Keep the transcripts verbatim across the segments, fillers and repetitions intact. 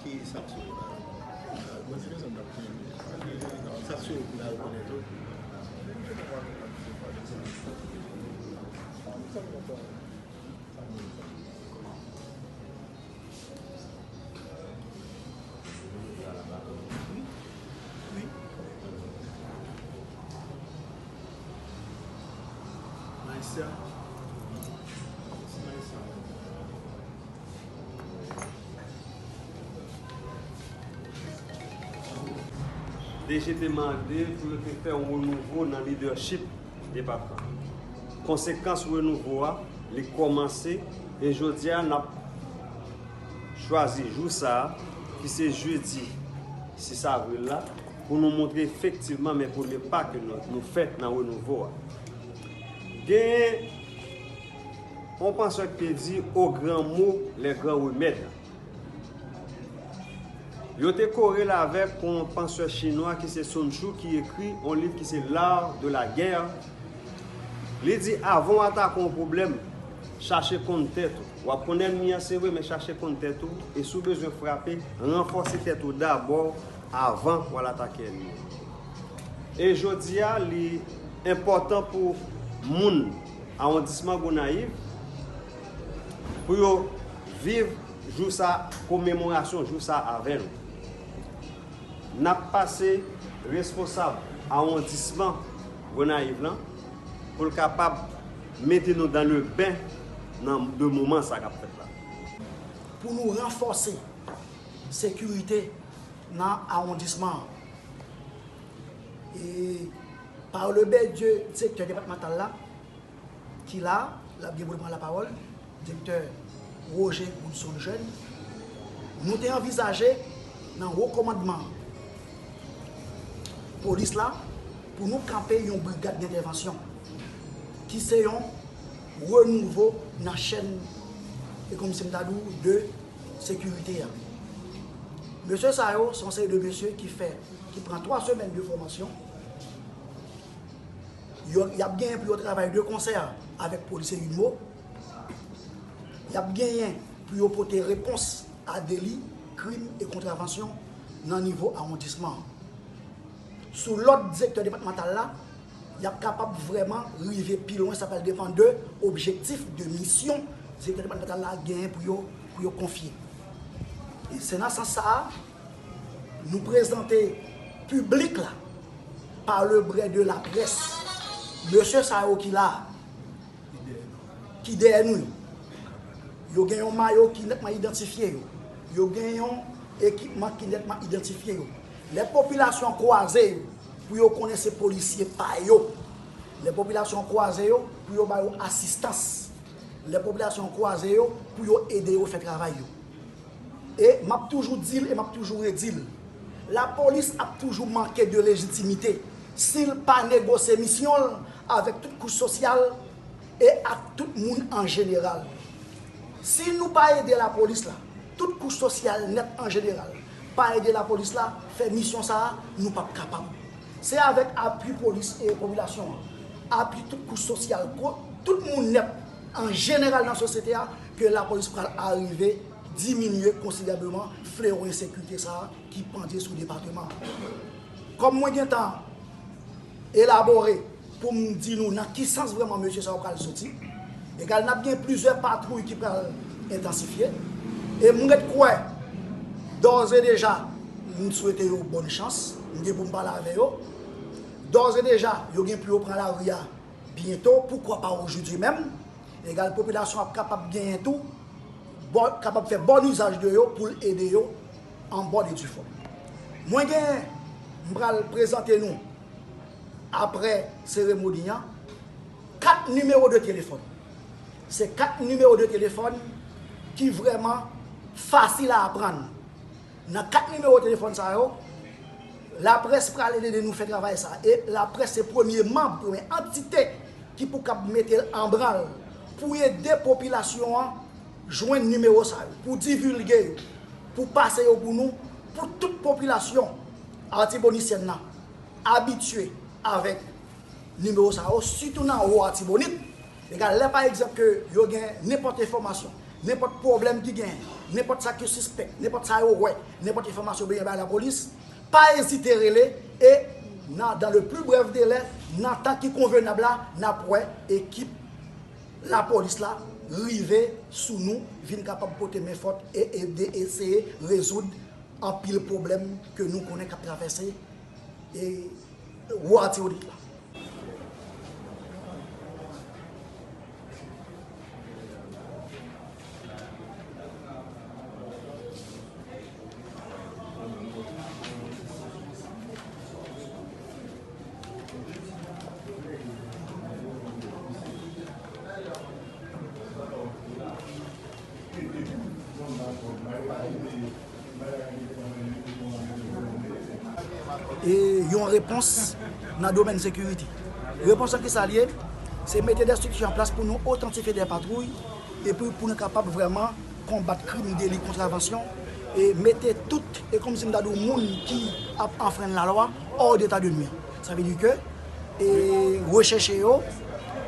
Ki sa k sou yo la? Sa k sou yo pou yo rekonèt yo? D G te mande pou yo te fè yon renouvo nan lidèchip depatman. Konsekans renouvo a, li kòmanse, e jodi a n ap chwazi jou sa a, ki se jedi sis avril la, pou nou montre efektivman men premye pa ke nou, nou fè nan renouvo a. Gen yon pansè ki te di, aux grands maux, les grands remèdes. Yo te kore l avèk yon pansè chinwa ki se Sun Tzu ki ekri yon liv ki se L'Art de la Guerre. Li di, avan w atake yon pwoblèm, chache konn tèt ou. W ap konn ènmi an, se vre, men chache konn tèt ou. E si w bezwen frape, ranfòse tèt ou dabò avan w al atake ènmi an. E jodi a, li enpòtan pou moun awondisman Gonayiv pou yo viv jou sa, komemorasyon jou sa avè nou. N ap pase responsab awondisman Gonayiv lan pou l kapab mete nou dans le bain nan de moman sa k ap fèt la. Pou nou ranfòse sekirite nan awondisman an. E par le biais de direktè depatmantal la, ki la, l ap gen pou l pran lapawòl, direktè Roger Woodson Jeune, nou te anvizaje nan wo kòmandman polis la pou nou kanpe yon brigad dentèvansyon ki se yon renouvo nan chèn, e kòmsi m ta di w, de sekirite a. Mesye sa yo se yon seri de mesye ki fè, ki pran twa semèn de fòmasyon. Yo, y ap genyen pou yo travay de konsè avèk polisye UNMO. Y ap genyen pou yo pote repons a deli, krim e kontravansyon nan nivo awondisman an. Sou lòd direktè depatmantal la, y ap kapab vrèman rive pi lwen, sa pral depann de objektif, de misyon direktè depatmantal la genyen pou yo, pou yo konfye. E se nan sans sa a, nou prezante piblik la, par le biais de la presse, mesye sa yo ki la a, ki dèyè nou yo. Yo gen yon mayo ki nètman idantifye yo. Yo gen yon ekipman ki nètman idantifye yo. Lè popilasyon an kwaze yo, pou yo konnen se polisye pa yo. Lè popilasyon an kwaze yo, pou yo ba yo asistans. Lè popilasyon an kwaze yo, pou yo ede yo fè travay yo. E m ap toujou di l e m ap toujou redi l, lapolis ap toujou manke de lejitimite si l pa negosye misyon l avèk tout kouch sosyal e ak tout moun an jeneral. Si nou pa ede lapolis la, tout kouch sosyal nèt an jeneral, pa ede lapolis la fè misyon sa a, nou p ap kapab. Se avèk apui polis e popilasyon an apui tout kouch sosyal, ko-, tout moun nèt an jeneral nan sosyete a, ke lapolis pral arive diminye konsiderableman flewo ensekirite sa a ki pandye sou depatman an. Kòm mwen gentan elabore pou m di nou nan ki sans vrèman mesye sa yo pral soti, egal n ap gen plizyè patwouy ki pral entansifye, e m ret kwè, dòz e deja, m swete yo bòn chans, m gen pou m pale avè yo, dòz e deja, yo gen pou yo pran lari a byento, poukwa pa ojodi menm, egal popilasyon ap kapab genyen tou, bon, kapab fè bon izaj de yo pou l ede yo an bòn e di fòm. Mwen gen, m pral prezante nou, apre seremoni an, kat nimewo de telefòn. Se kat nimewo de telefòn ki vrèman fasil a aprann. Nan kat nimewo telefòn sa yo, laprès pral ede nou fè travay sa. E laprès se premye manm, premye antite ki pou kab mete l an branl pou ede popilasyon an jwenn nimewo sa yo, pou divilge yo, pou pase yo pou nou, pou tout popilasyon atibonisyen nan abitye avèk nimewo sa yo, sitou nan Wo Atibonit. Egal, lè pa egzanp ke yo gen nenpòt enfòmasyon, nenpòt pwoblèm ki genyen, nenpòt sa ki sispèk, nenpòt sa yo wè, nenpòt enfòmasyon yo bezwen bay lapolis, pa ezite rele e nan, dans le plus bref délai, nan tan ki konvenab la, n ap wè ekip lapolis la rive sou nou, vin kapab pote men fòt e ede eseye rezoud anpil pwoblèm ke nou konnen k ap travèse e Wo Atibonit la. E yon repons nan domèn sekirite. Repons lan ki sa l ye? Se mete de estrikti an plas pou nou otantifye de patwouy epi pou nou kapab vrèman konbat krim, deli, kontravansyon, e mete tout, e kòmsi m ta di w, moun ki ap anfrenn lalwa hors d'état de nuire. Sa vle di ke, e, rechèche yo,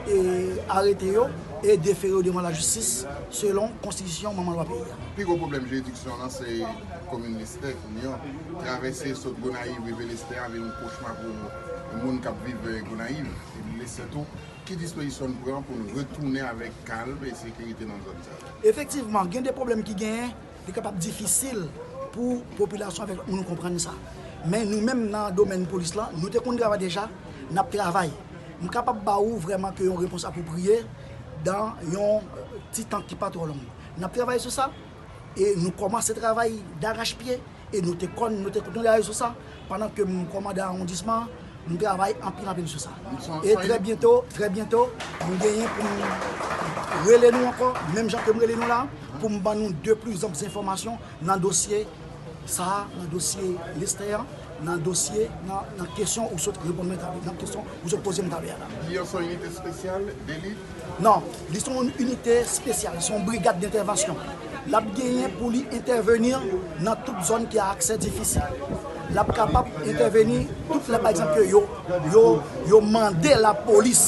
e, arete yo, e defere yo devan lajistis selon konstitisyon manman lwa peyi a. Pi gwo pwoblèm jiridiksyon an se komin Lestè kounye a. Travèse sot Gonayiv rive Lestè a vin yon kochma pou moun k ap viv Gonayiv, epi Lestè tou. Ki dispozisyon n pran pou n retounen avèk kalm e sekirite nan zòn sa yo? Efektivman, gen de pwoblèm ki genyen, li kapab difisil pou popilasyon avèk lòt moun konprann sa. Men nou menm nan domèn polis lan, nou te konn travay deja, n ap travay. M kapab ba ou vrèman ke yon repons apwopriye dan yon, eh, ti tan ki pa twò long. N ap travay sou sa, e nou kòmanse travay darachpye, e nou te konn, nou te konn travay sou sa, pandan ke m kòmandan awondisman, m travay anpil, anpil sou sa. E trè byento, trè byento, m genyen pou m rele nou ankò, menm jan ke m rele nou la, pou m ban nou de plus amples enfòmasyon nan dosye sa a, nan dosye Lestè an, nan dosye, nan, nan kesyon ou sot reponn mwen talè, nan kesyon ou sot poze m talè a la. Li se yon inite espesyal, deli? Non, li se yon inite espesyal, se yon brigad dentèvansyon. L ap genyen pou li entèveni nan tout zòn ki a aksè difisil. L ap kapab entèveni tout lè, pa egzanp, ke yo, yo, yo mande lapolis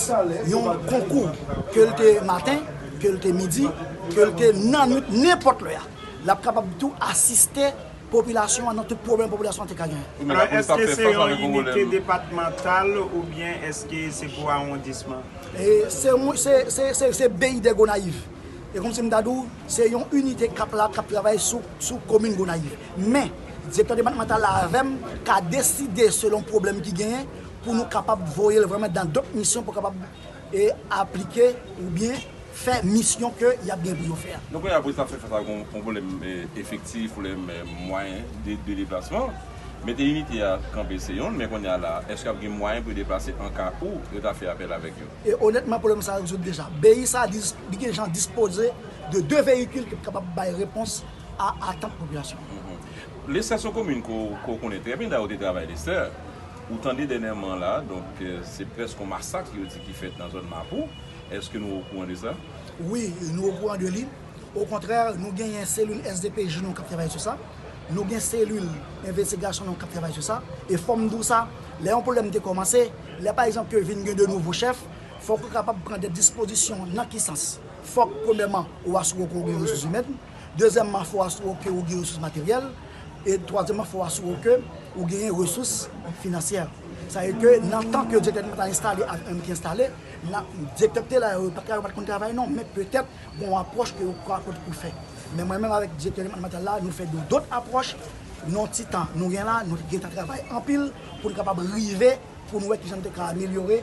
yon konkou, ke l te maten, ke l te midi, ke l te nan nwit, nenpòt lè a. L ap kapab tou asiste popilasyon an nan tout pwoblèm popilasyon an te ka genyen. Wi, men lapolis ap fè fas avèk yon pwoblèm. Alò, èske se yon inite depatmantal oubyen èske se pou awondisman? E se yon, se, se, se, se B I D Gonayiv. E kòmsi m ta di w, se yon inite k ap la, k ap travay sou, sou komin Gonayiv. Men, direktè depatmantal la avè m ka deside selon pwoblèm ki genyen pou nou kapab voye l vrèman dan dòt misyon pou kapab e aplike oubyen fè misyon ke y ap gen pou yo fè a. Donk, kounye a, polis la fè fas ak yon, yon pwoblèm, eh, efektif, pwoblèm, eh, mwayen de, de deplasman. Mete inite a kanpe se yonn, men kounye a la, èske y ap gen mwayen pou yo deplase an ka ou yo ta fè apèl avèk yo? E onètman, pwoblèm sa a rezoud deja. B I sa a dis-, li gen jan dispoze de de veyikil ki kapab bay repons a atant popilasyon an. Mhm. Lestè se yon komin ke w, ke w konnen trè byen, dayè w te travay Lestè. Ou tande dènyèman la, donk, eh, se prèske yon masak yo di ki fèt nan zòn Mapou. Èske nou okouran de sa? Wi, nou okouran de li. Okontrè, nou genyen selil S D P J nou k ap travay sou sa. Nou gen selil envestigasyon nou k ap travay sou sa. E fò m di w sa, lè yon pwoblèm te kòmanse, lè pa egzanp ke vin gen de nouvo chèf, Fòk ou kapab pran de dispozisyon nan ki sans? Fòk, premyèman, ou asire w ke ou gen resous imèn. Dezyèmman, fò w asire w ke ou gen resous materyèl. E twazyèmman, fò w asire w ke ou genyen resous finansyè. Sa vle di ke nan tan ke direktè depatmantal enstale avèk menm ki enstale, nan, direktè ki te la yo, pa t ka, yo pa t konn travay non, men petèt gen yon apwòch ke yo ka pot pou fè. Men mwen menm avèk direktè depatmantal la, nou fè de dòt apwòch. Nan ti tan nou gen la, nou gentan travay anpil pou n kapab rive, pou n wè kijan n te ka amelyore,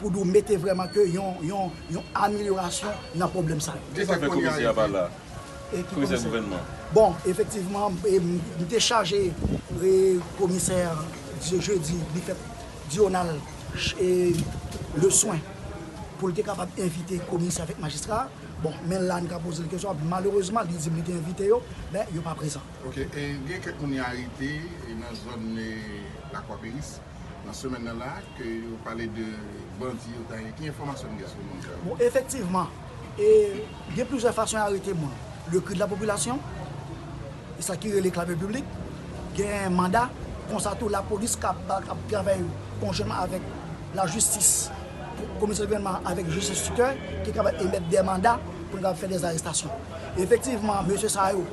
pou nou mete vrèman ke yon, yon, yon amelyorasyon nan pwoblèm sa yo. Kisa k fè komisè a pa la? E ki komisè? Komisè gouvènman. Bon, efektivman, e, m, m te chaje, e, komisè, je, jedi, li fèt Dional, e, Leswen, pou l te kapab envite komisè avèk majistra. Bon, men la, n ka poze l kesyon, malerezman, li di m li te envite yo, men yo pa prezan. Ok, e gen kèk moun y arete, e, nan zòn, e, Lakwa Peris, nan semèn nan la, ke yo pale de bandi yo ta ye. Ki enfòmasyon n gen sou moun sa yo? Bon, efektivman, e, gen plizyè fason y arete moun. Le cri de la population, e sa ki rele klamè piblik, gen manda, konsa tou lapolis k ap, k ap travay konjwenman avèk lajistis, komisè gouvènman avèk jij enstriktè, ki kapab emèt de manda pou n kapab fè de arestasyon. Efektivman, mesye sa yo,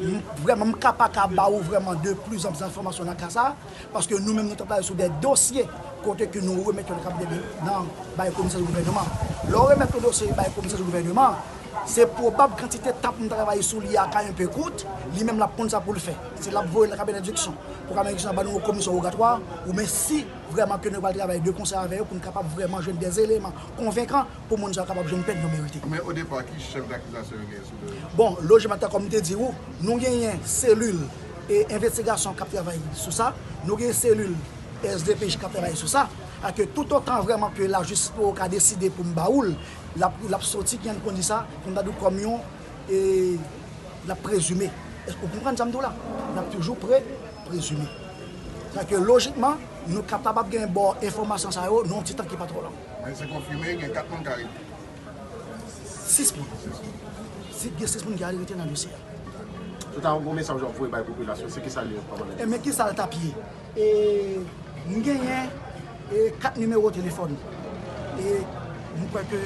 m, vrèman, m ka pa ka ba ou vrèman de plis enfòmasyon nan ka sa, paske nou menm nou travay sou de dosye kote ke nou remèt yo nan kabinè de, nan bay komisè gouvènman. Lè w remèt yon dosye bay komisè gouvènman, se pwobab kantite tan pou n travay sou li a ka enpe kout, li menm l ap konn sa pou l fè. Se l ap voye l nan kabinè enstriksyon. Pou kabinè enstriksyon ba nou yon komisyon wogatwa, oubyen si vrèman ke nou pral travay de konsè avè yo pou n kapab vrèman jwenn de eleman konvenkan pou moun sa yo kapab jwenn pèn yo merite. Men odepa, ki chèf dakizasyon yo genyen sou do yo? Bon, lojikman, tan kòm m te di ou, nou genyen selil e envestigasyon k ap travay sou sa, nou genyen selil S D P J k ap travay sou sa, a ke toutotan vrèman ke lajistis poko ka deside pou m ba ou l, l ap, l ap soti, jan n konn di sa, pou m ta di w kòm yon, e, l ap prezime. Èske w konprann sa m di w la? L ap toujou pre, prezime. Sa ke lojikman, nou kapab ap gen bò enfòmasyon sa yo nan yon ti tan ki pa twò long. Men se konfime, gen kat moun k arete. Sis moun. Si, gen sis moun ki arete nan dosye a. Tout a yon mesaj w ap voye bay popilasyon, se kisa l ye, kòmandan? E men kisa l t ap ye? E, m genyen, e, kat nimewo telefòn. E, m kwè ke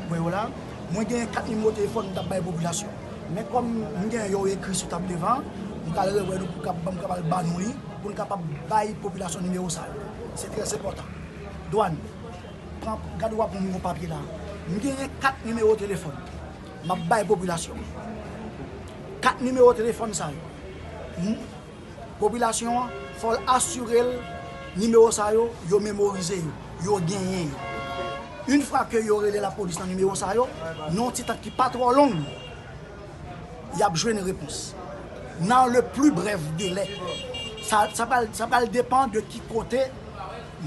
mwen yo la. Mwen genyen kat nimewo telefòn m t ap bay popilasyon. Men kòm m gen yo ekri sou tab devan, m pral rewè nou pou m kab-, m kapab ba nou li, pou n kapab bay popilasyon nimewo sa yo. Se trè enpòtan. Dwàn, pran, gade w ap yon papye la. M genyen kat nimewo telefòn. M ap bay popilasyon. Kat nimewo telefòn sa yo. M, popilasyon an, fò l asire l, nimewo sa yo, yo memorize yo, yo genyen yo. Yon fwa ke yo rele lapolis nan nimewo sa yo, nan yon ti tan ki pa twò long, y ap jwenn repons. Nan le pli brèf delè. Sa, sa pral, sa pral depann de ki kote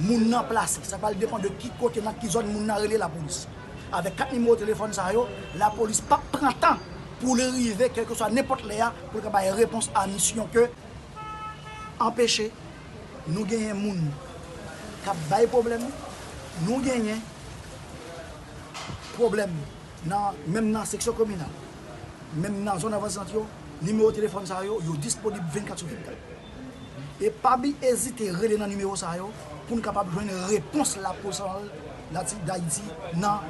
moun nan plase. Sa pral depann de ki kote, nan ki zòn moun nan rele lapolis. Avèk kat nimewo telefòn sa yo, lapolis p ap pran tan pou l rive, kèlkeswa nenpòt lè a, pou l ka bay repons a misyon ke anpeche. Nou genyen moun k ap bay pwoblèm, nou genyen pwoblèm nan, menm nan seksyon kominal, menm nan zòn avanti yo, nimewo telefòn sa yo, yo disponib vennkat sou vennkat. E pa bi ezite rele nan nimewo sa yo pou n kapab jwenn repons lapolis Dayiti nan,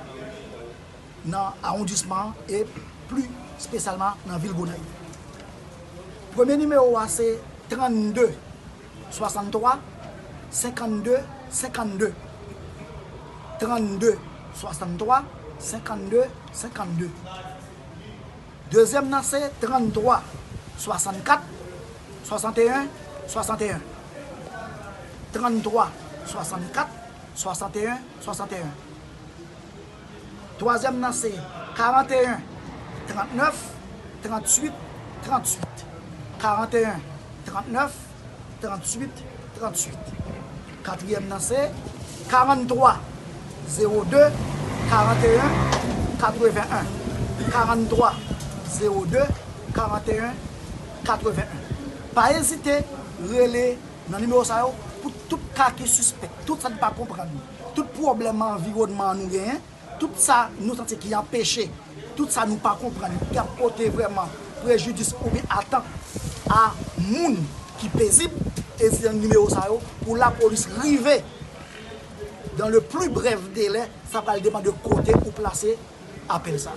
nan awondisman an e pli espesyalman nan vil Gonayiv. Premye nimewo a se trannde swasanntwa senkannde senkannde. Trannde swasanntwa senkannde senkannde. Dezyèm nan se trannde swasanntkat swasanteyen swasanteyen. Trannde swasanntkat swasanteyen swasanteyen. Twazyèm nan se karanteyen trannèf tranntuit tranntuit. Karanteyen trannèf tranntuit tranntuit. Katriyèm nan se karanntrwa zewo de karanteyen katreven en. Karanntrwa zewo de karanteyen katreven en. Pa ezite rele nan nimewo sa yo pou tout ka ki sispèk, tout sa n pa konprann, tout pwoblèm anviwònman an nou genyen, tout sa nou santi ki anpeche, tout sa nou pa konprann, ki ap pote vrèman prejidis oubyen atant a moun ki pezib, ezite nan nimewo sa yo pou lapolis rive Dans le plus bref délai, sa pral depann de kote ou plase apèl sa.